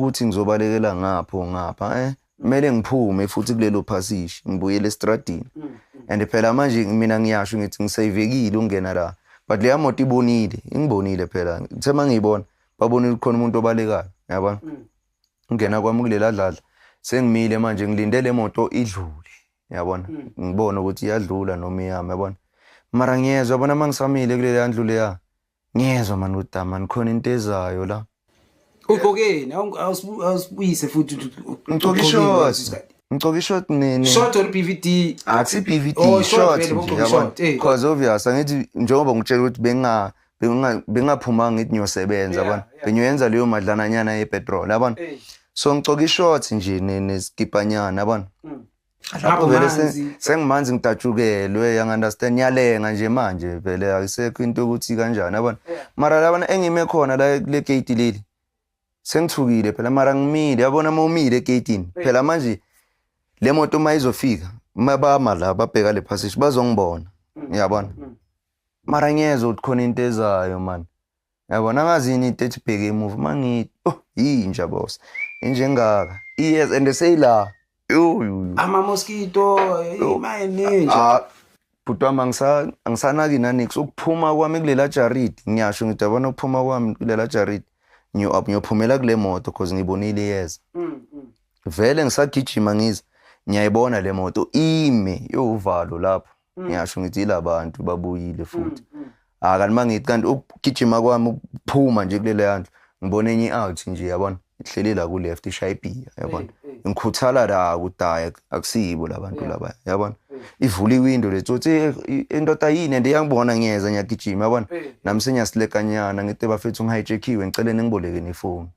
Ukuthi ngizobalekela ngapho ngapha, kumele ngiphume futhi kulelo phasishi, ngibuyele estradini. And phela manje mina ngiyasho ngithi ngisayivekile ukungena la, but leya moto ibonile, ingibonile phela. Ngithe uma ngiyibona, babonile ukuthi khona umuntu obalekayo, yabona. Ngena kwami kulela dladla, sengimile manje, ngilinde le moto idlule, yabona, ngibone ukuthi iyadlula noma iyama, yabona. Mara ngiyezwa, yabona, uma ngisamile kuleya ndlu leya, ngiyezwa mani ukuthi mani khona into ezayo la. Ugqokeni? Awusibuyise futhi. Ngigcoke i-short, ngigcoke i-short nene. Short or BVD? Akusi BVD. Oh, short. Short vele, nje, bogqoke yabona, short, eh. 'Cause obvious angithi njengoba ngitshela ukuthi bengaphumanga ngithi ngiyosebenza, yabona, bengiyoyenza leyo madlananyana yepetrol, yabona. So ngigcoke i-short nje nesikipanyana, yabona, lapho Ngapho vele manzi. Sengimanzi, ngidatshukelwe, yang-understand, ngiyalenga nje manje, vele akusekho into yokuthi kanjani, yabona. Mara labana engime khona la kule gate leli, sengithukile phela, mara ngimile, yabona. Uma umile egeyitini phela manje, le moto uma izofika, uma bama la babheka le passage, bazongibona, yabona. Mara ngiyezwa ukuthi khona into ezayo man, yabona. Angazi yini into ethi bheke emuva, uma ngithi, oh, yinja boss, inja engaka, yes, and seyila, yo yo yo. Ama-mosquito mayeninja. Ah, bhuti wami, angisanaki nanix. Ukuphuma kwami kulela jaridi, ngiyasho ngithi, yabona, ukuphuma kwami kulela jaridi, ngiyophumela kule moto 'cause ngibonile iyeza. Vele ngisagijima ngiza, ngiyayibona le moto ime yovalo lapho. Ngiyasho ngithi yilabantu babuyile futhi. Ah, kanti mangithi kanti ukugijima kwami, ukuphuma nje kulele yandlu, ngibona enye i-out nje, yabona, ihleli la ku left, ishaya ibhiya, yabona. Ngikhuthala la ukuthi hayi, akusiyibo labantu laba, yabona. Ivula iwindow le tsotsi, indoda yini, and iyangibona ngiyeza, ngiyagijima, yabona. Nami sengiyasilekanyana, ngithi, "Bafethu, ngihijackiwe, ngicela ningiboleke nefoni,"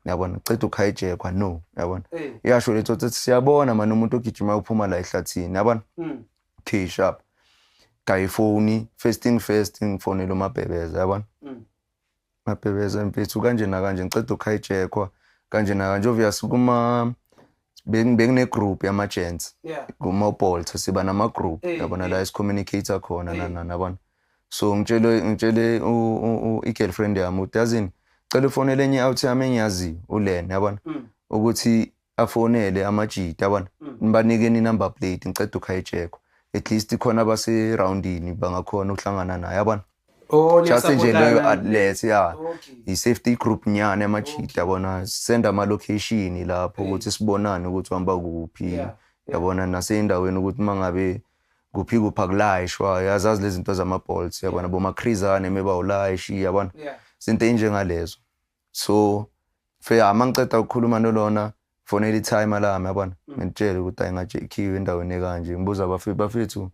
yabona. Ceda ukuhijackwa, no, yabona. Iyasho le tsotsi, "Siyabona mani umuntu ogijima uphuma la ehlathini," yabona. Okay, sharp, gayifoni. First thing first, ngifonela uMabhebeza, yabona. "Mabhebeza mfethu, kanje nakanje, ngiceda ukuhijackwa kanje nakanje." Obvious kuma bengine group yama-gents kuma-Bolt, siba nama-group, yabona, la esicommunicate khona nana, yabona. So ngitshele i-girlfriend yami ukuthi, "Yazini, cela ufonele enye out yami engiyaziyo ulena, yabona, ukuthi afonele amajita, yabona, nibanikeni i-number plate, ngiceda ukuhijackwa, at least khona abase-roundini bangakhona ukuhlangana naye," yabona. Oh, Just nje leyo niyasupportana. Alert ya. I-safety group nyana yamajita, yabona, send ama-location lapho ukuthi sibonane ukuthi uhamba kuphi, yabona, naseyindaweni ukuthi mangabe kuphi kuphi akulayishwa, yazazi lezi zinto zama-Bolts, yabona, bomakhrizane mebawulayishi, yabona, izinto ey'njengalezo. So fe uma ngiceda ukukhuluma nolona, fonela i-timer lami, yabona, ngitshele ukuthi hayi, ngajackiwe endaweni ekanje. Ngibuza bafethu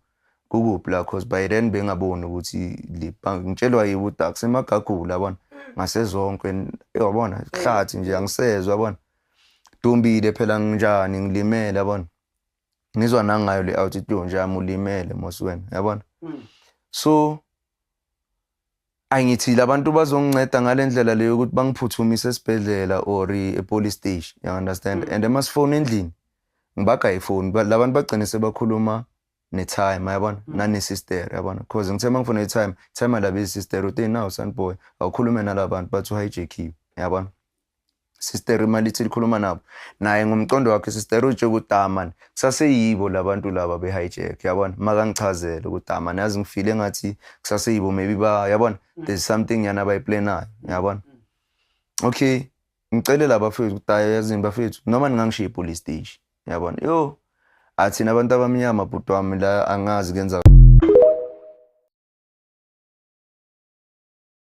kukuphi la, 'cause by then bengaboni ukuthi le, ngitshelwa yibo ukuthi akusemagagula, yabona, ngasezonke, yabona, ihlathi nje angisezwa, yabona. Dumbile phela, nginjani, ngilimele, yabona. Ngizwa nangayo le out ithi nje yami, ulimele mos wena, yabona. So angithi labantu bazonginceda ngale ndlela leyo ukuthi bangiphuthumise esibhedlela or e-police station, you understand. And emasifoni endlini ngibaga ifoni, labantu bagcine sebakhuluma ne-timer, yabona, nane-sister, yabona, 'cause ngithe uma ngifuna i-timer, timer labe i-sister uthi, "Now son boy, awukhulume nalabantu, bathi uhijackiwe," yabona. Sister imali ithi likhuluma nabo naye ngomqondo wakhe, sister utshe ukuthi, "Ah man, kusaseyibo labantu laba be-hijack," yabona. Makangichazele ukuthi, "Ah man, yazi ngifile ngathi kusaseyibo, maybe ba, yabona, there's something yana abayiplanayo," yabona. Okay, ngicele labafethu ukuthi, "Hayi, yazini bafethu, noma ningangishiya e-police station," yabona. Yo, athina abantu abamnyama, bhuti wami, la angazi kuyenza.